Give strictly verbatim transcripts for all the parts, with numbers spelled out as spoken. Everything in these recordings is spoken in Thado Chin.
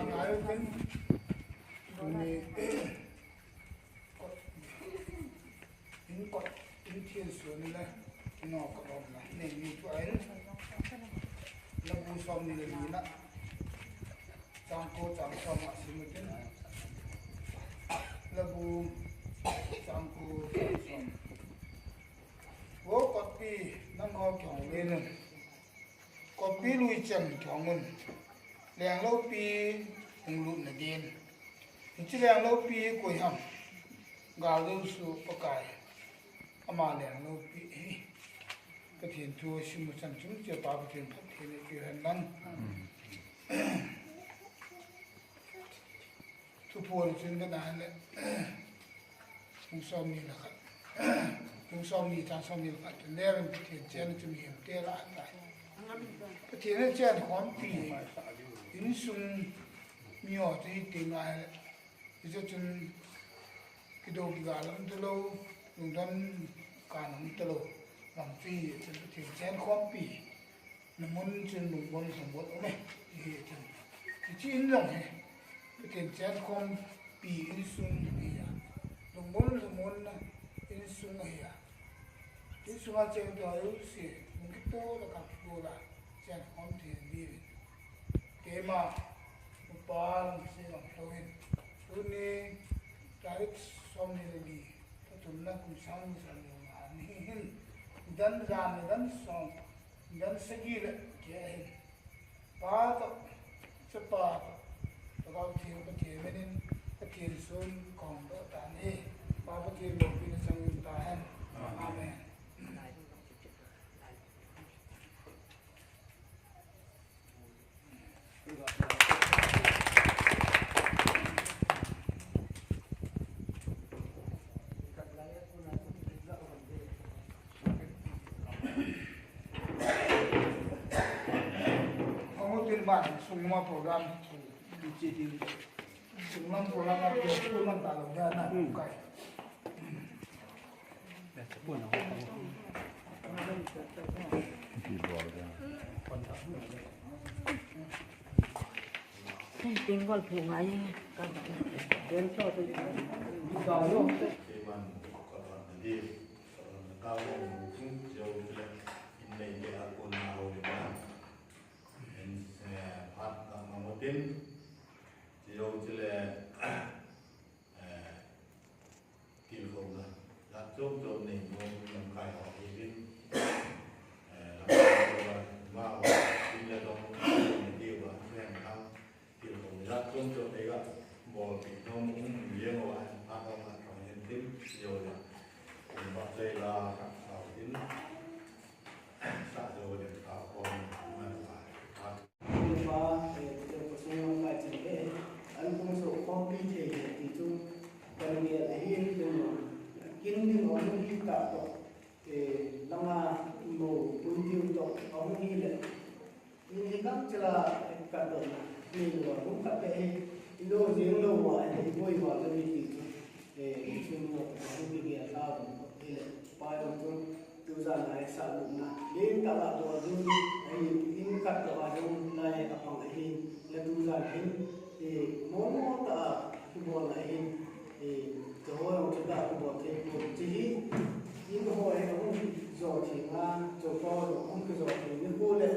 Ngai uvin, tuni, kot, in kot, in thil sun le, no kot um na, nei ni tu ai, Labu som ni le ni na, chang ko chang som a sim utin, Labu chang ko chang som. Vo kotpi, nangho kihong le nun. Kotpi lui chan kihong un. Lengloupi hung lut na din. Hiche lengloupi koi ham. Gal Josu Pakai. Ama lengloupi hi. Pathen thu sim u chan chung che pa Pathen phatthei eipe hen lang. Thuphon chun kana le. Kum som ni le khat. Kum som ni chang som ni le khat. Eleven Pathen chen chu mihem te lah a tai. Pathen chen khompi. Insung miho chu hiti ngai. Hiche chun kidou kigal um talou, lungdon kan um talou. Lampi chun Pathen chen khompi. Na mun chun lungmon lhamon um e, ti hi chun. Hiche in jong hi, Pathen chen khompi insung hi a. Lungmon lhamon na insung hi a. Insung a cheng tua jouse, lungkito le kakito la, chen khom thei diuvin. Keima, upa lang se lang tou hin. Tuni, tarik som ni le li, pathum na kum sang ni som ni nga ni hin. Dan jan ni dan som. Dan sagi le kia hin. Pa toh, Chapa toh, Lhagao Theng Pathen min in, Pathen sun kong toh tan hi. Pa Pathen loupina chang in ta hen. Amen. Kamu tin ban sungma program tu di ceding. Sunglam program tu sunglam ta lo dia na kai. Tingol phu ngai. Phat na mamutin, chujou chule, eh, tilkhouna jat chom chom nei nom lamkai ho hi vin, eh, lamkai ho, ma ho, tin le dong, nei tiu va, ven thang, tilkhouna jat chom chom nei ga, bol pi nom, um, liang ho, a, a, a, a, a, hin tin, chujou le, um, ba, chai la, ka, ka, tin, sa, jo, le, ka, ko, ma, ma, ma. Tua, eh, tua khosung lamkai chun, eh, an kum so khompi thei le ti chu kan gel ahi, kum kin ding ahung hi ta toh, eh, langa mo pui diu toh ahung hi le. Ni hi kam chila, eh, ka don na, ni lo hung khat le hi, i lo jing lo wa, eh, i boi wa ka ni ti chu, eh, i chun lo, ahung hi gel ta, eh, le, pa lo chu, Tujan a i sah lutna, lentah a bol ding, ahi, in khat toh a jong lai a pang ahi, le tujan hin, eh, mong mong tah a kibol ahi, eh, Jehovah jong chutah a kibol thei pon, hiche hi, in ho hi ahung kijo thei nga, Jehovah jong ahung kijo thei ni pon le,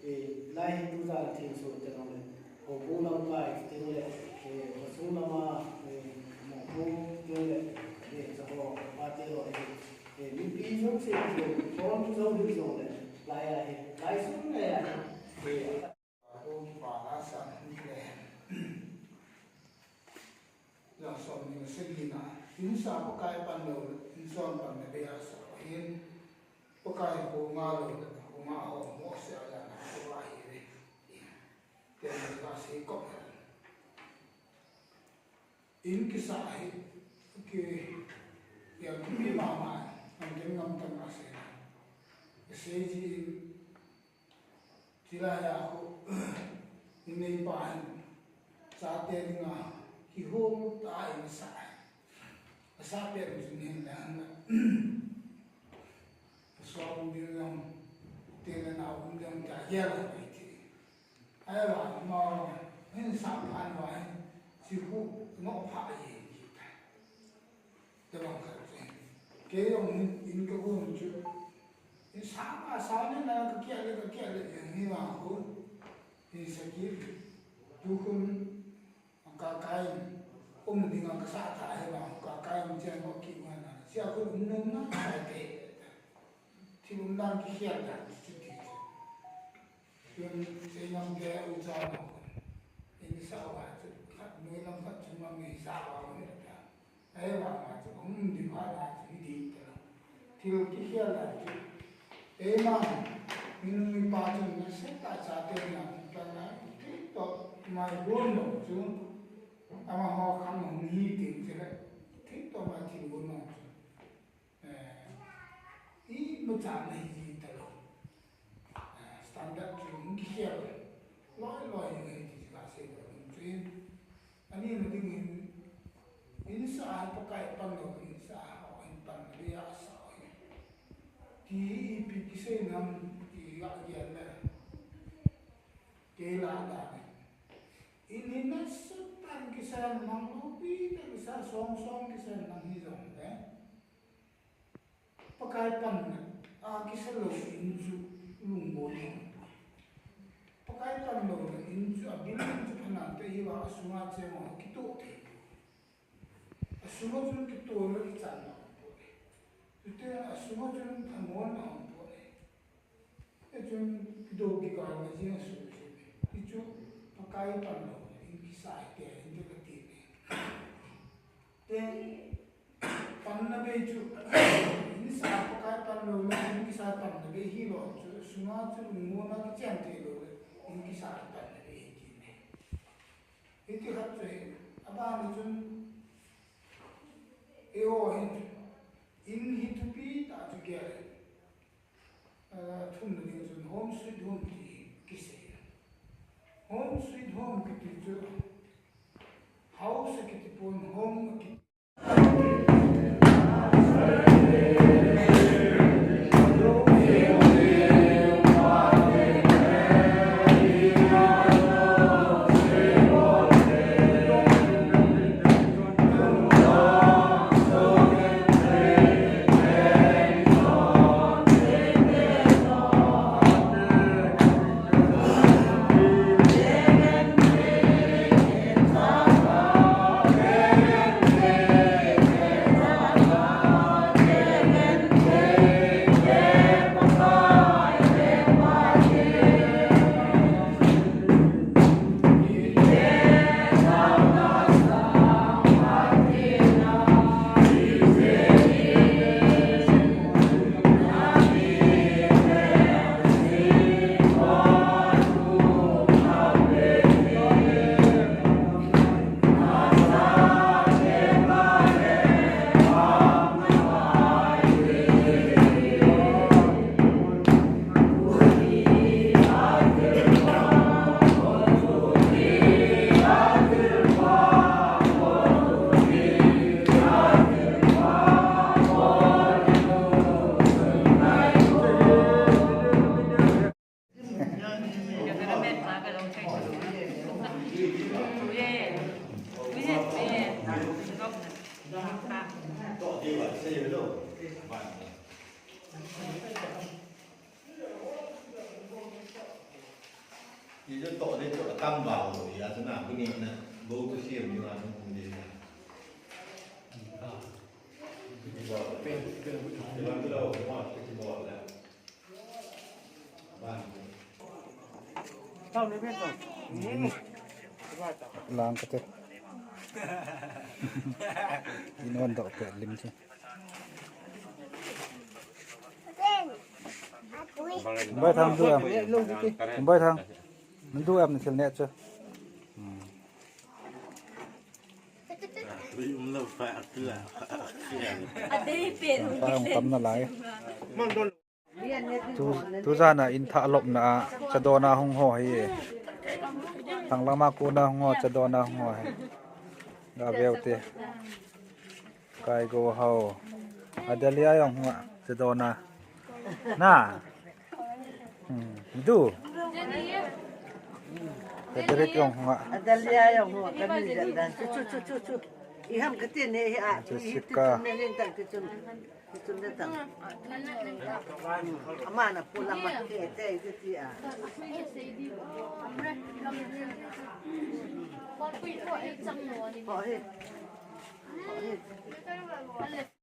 eh, lai hi tujan a thengsoh te jong le. Houbung lamkai ding le, eh, khosung lama, eh, mopo ding le, eh, chapang pate ho, eh, eh, mipi jouse ding, thon jou ding jong le, lai a hi, lai sung le a hi, eh, houbung kipa la san ni le, la som ni le sagi na, in sa Pakai pan lou le, in son pan le be a sa hin, Pakai ho nga lou le, ho nga ho mo se a la na, ho a hi le. Tia ka sei kop. In kisah hi, ki, tia thupi mama, ngam teng ngam teng a sei. Sei ji in, chilai a khu, in neipa hin, chate dinga, kihou tah in sah. Asah pet in hin le hin. Asua um ding jong, teng le nao um ding jong, tia gel a nei ti. Ahivang, ama, Hin sa phan vai, si hu no pha ye ki ta. Te bang khat te. Kei jong hin in ka gon chu. In sa ma sa ni na ka kia le ka kia le jeng ni ma hu. Hin sa ki. Tu khun ka kai um ding a ka sa ta he ma ka kai um chen ko ki ma na. Sia khun um nom na sai te. Thil um dan ki khial dan chu ti chu. Tun, seinam te u cha no. In sa wa chu, khat noi lam khat chung lam nei sa wa mo ta. Ai wa ma chu, um di wa la chu, di ta. Thil ki khial la chu. Ei ma, min mi pa chu na se ta cha te na ta la. Thil to mai gon lo chu. Ama ho kham hung hi ting che le. Thil to mai thil gon lo chu. Eh, imacha nei ji ta lo. Eh, standard chu hung kikhel loi loi ni ngai ti ka sei lo ding chu. Ani na ding in, in sa a Pakai pan lo, in sa a ho in pan lo, ya sa ho in. Ti ipi kisei nam ti ga gial le. Kei la da. In in na sa pan kisa nang lo pi ta kisa song song kisa nang hi jong le. Pakai panna a kisa lou in chu lungmonna. Pakai pan louna in chu a building chu phanan te hi va a sunga cheng a kitoh thei. A sunga chun kitoh na kichan na um poi. Chuteng a sunga chun thamon na um poi. Hichun kido kikal na jing a sung chu. Hichu Pakai pan louna in kisai te in te ka ti ne. Te Panna bei chu, in sa Pakai pan louna, in kisa panna bei hi lo chu, sunga chu lungmonna kichen thei lou le, in kisa panna bei hi ti ne. Hiti khat chu hi, abana chun, eiho hin, in hi thupi tah chu gel. Ah, thumna ding chun home sweet home ti kisei. Home sweet home kiti chu house kiti pon home kiti. Ye jo to le jo tam ba lo ya na bu ni na bo to si mi na bu ni na. Ba pe pe ba lo ma ke ba la. Ba. Lang kate. Inon dok pe lim chu. Bai thang du em. Bai thang. Min du em ni thil ne chu. Ui, um lo pa atla. Adei pe. Pa hung tam na lai. Tu, tu jana in thah lopna a, chadona hung ho hi. Thang lama kona hung ho, chadona hung ho hi. Ga veu te. Kai go ho. Adelia jong hung a, chadona. Na. Hmm, du. Frederick jong hung a. Adalia jong hung a, kami jan dan. Chu, chu, chu, chu, chu. Iham kati ne hi a. Jessica. Hi, hi, tu, tu, ne, ne, dan, tu, tu. Chun le tang. Ama na pu lama ke te te ti a. Ho hi. Ho hi.